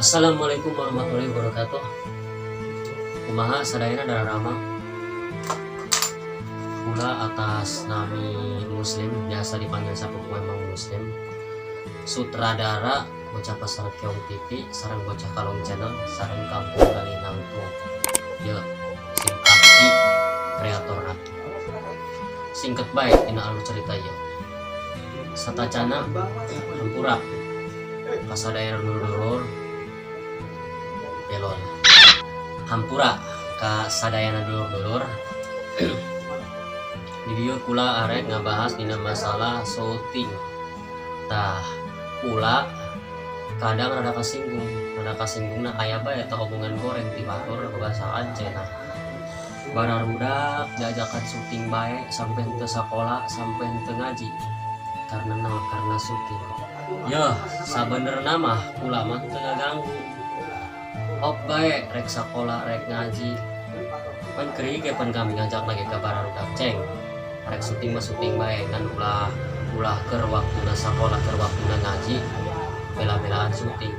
Assalamualaikum warahmatullahi wabarakatuh. Kumaha sadayana daramang. Kula atas nami Muslim, biasa dipanggil sapupu emang Muslim. Sutradara Bocah Pasar Keong TV, sareng Bocah Kalong Channel, sareng Kampung Galinangtung. Ya, sim abdi kreator. Singkat bae dina alur cerita ya. Satacana hampura ka sadaya dulur-dulur belon. Hampura ka sadayana dulur-dulur. Di dieu kula arek ngabahas dina masalah syuting. Tah, kula kadang rada kasinggungna aya bae eta omongan goreng ti batur babasaan cenah. Bararudak diajakan syuting bae sampai henteu sakola, sampai henteu ngaji. Karena naon? Karena syuting. Yeuh, sabenerna mah kula mah teu ngaganggu. Hop bae rek sakola rek ngaji. Pan keri ge pan kami ngajak lagi ka bararudak ceng. Rek syuting mah syuting bae ngan ulah ulah keur waktuna sakola keur waktuna ngaji bela-belaan syuting.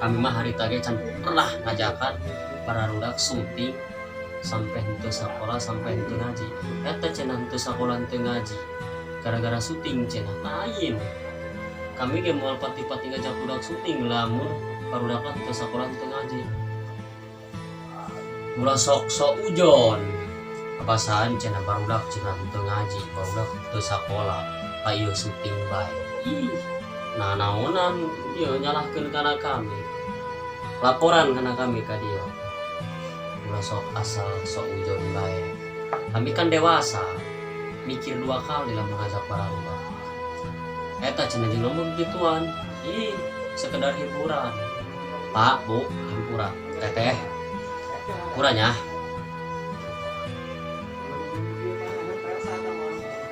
Kami mah harita ge can pernah ngajakan bararudak syuting sampai henteu sakola sampai henteu ngaji. Eta cenah henteu sakola henteu ngaji gara-gara syuting cenah lain. Kami ge moal pati-pati ngajak budak syuting lamun barudak henteu sakola henteu ngaji. Ulah sok-sok ujon. Abasaan cenah barudak cenah henteu ngaji, barudak henteu sakola, ayo syuting bae. Ih, nah naonan ieu nyalahkeun kana kami. Laporan kana kami ka dieu. Ulah sok asal sok ujon bae. Kami kan dewasa, mikir dua kali lah mengajak barudak. Eta cenah jeung ngomong gituan. Ih, sekedar hiburan. Pak, Bu, hampura. Teteh, hampuranya.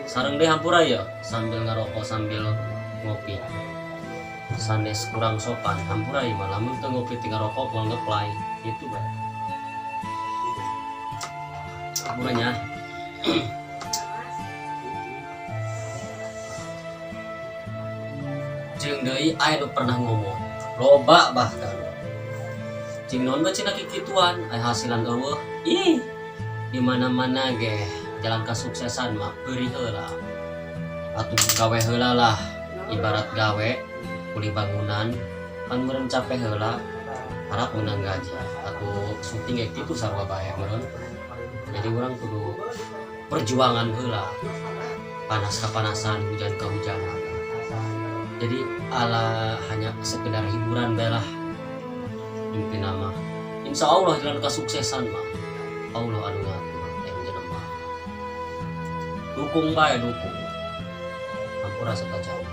Sareng deh hampura ya, sambil ngerokok sambil ngopi. Sanes kurang sopan, hampura ya malah mun teu ngopi tinggal rokok moal ngeplay gitu bae. Hampuranya. Jeung deui aya nu pernah ngomong, loba bahkan. Jeung naon bae cenah kikituan, aya hasilan eueuh. Ih, di mana-mana ge jalan kesuksesan mah peurih heula. Atuh gawe heula lah, ibarat gawe kuli bangunan kan meureun capek heula, harap meunang gaji. Atuh syuting ge kitu sarua bae meureun. Jadi urang kudu perjuangan heula. Panas kapanasan, hujan kehujanan. Jadi ala hanya sekedar hiburan bae lah. Intina mah insya Allah jalan kesuksesan mah Allah anu ngatur yang jelema. Dukung bae, dukung. Hampura satajana.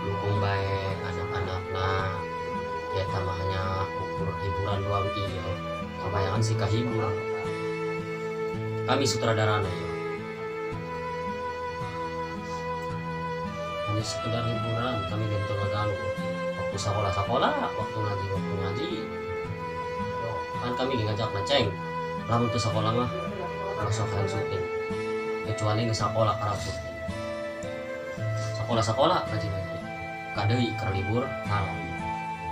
Dukung bae anak-anakna. Ya mah hanya ukur hiburan doang iya. Kebanyakan sih kahibur. Kami sutradarana ya. Hanya sekedar hiburan, kami gento ngaganggu. Waktu sekolah-sekolah, waktu ngaji, waktu ngaji. Kan kami ngajak ngeceng. Lamun teu sekolah mah langsung kalian syuting. Kecuali nge sekolah karena syuting. Sekolah-sekolah ngaji-ngaji. Kadeui keur libur malam.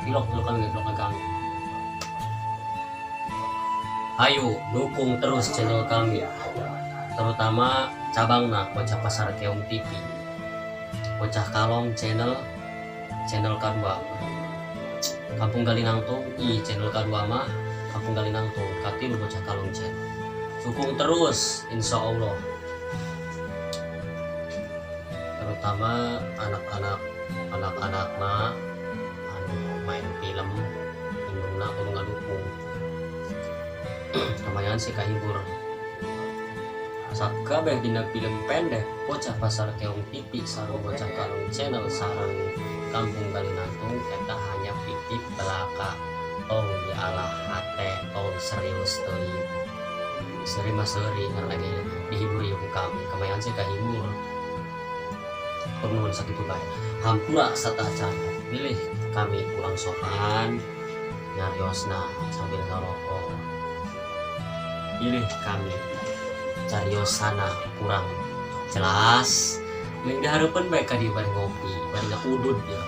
Vlog dulu kami vlog ngaganggu. Ayo dukung terus channel kami, terutama cabangna Bocah Pasar Keong TV, Bocah Kalong Channel, channel K2, Kampung Galinangtung, i channel K2 mah Kampung Galinangtung, K3 Bocah Kalong Channel. Dukung terus, insya Allah. Terutama anak-anak anu main film, indungna kudu ngadukung. Lumayan sih kahibur. Sakabeh dina film pendek Bocah Pasar Keong TV sareng Bocah Kalong Channel sareng Kampung Galinangtung eta hanya fiktif belaka. Tong dialah hate, tong serius teuing. Seuri mah seuri karena lagi dihibur ieu ku kami. Kamayan sih kahibur. Nuhun sakitu bae. Hampura satacana. Bilih kami kurang sopan nyariosna sambil ngarokok. Pilih kami cariosana kurang jelas. Mending dihareupeun bae ka dieu bari ngopi, bari ngakudud ya.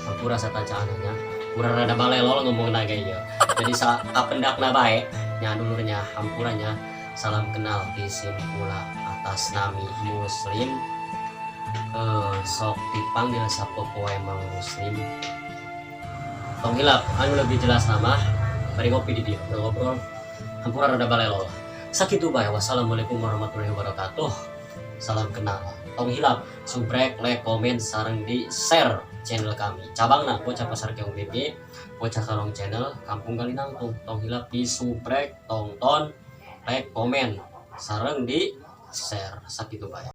Hampura satacana nya. Urang rada balelol ngomong ge ieu. Jadi sa kapendakna bae nya, dulur nya, hampura nya. Salam kenal di sim kula atas nami Muslim. Sok dipanggil sapopoe Mang Muslim. Tong hilap, anu lebih jelas nama bari ngopi di dieu ngobrol. Hampura rada balelol. Sakitu bae, wassalamualaikum warahmatullahi wabarakatuh. Salam kenal. Tong hilap subrek, like, komen, sareng di share channel kami, cabangna Bocah Pasar Keong BB, Bocah Kalong Channel, Kampung Galinangtung. Tong hilap di subrek, tonton, like, komen, sareng di share. Sakitu bae.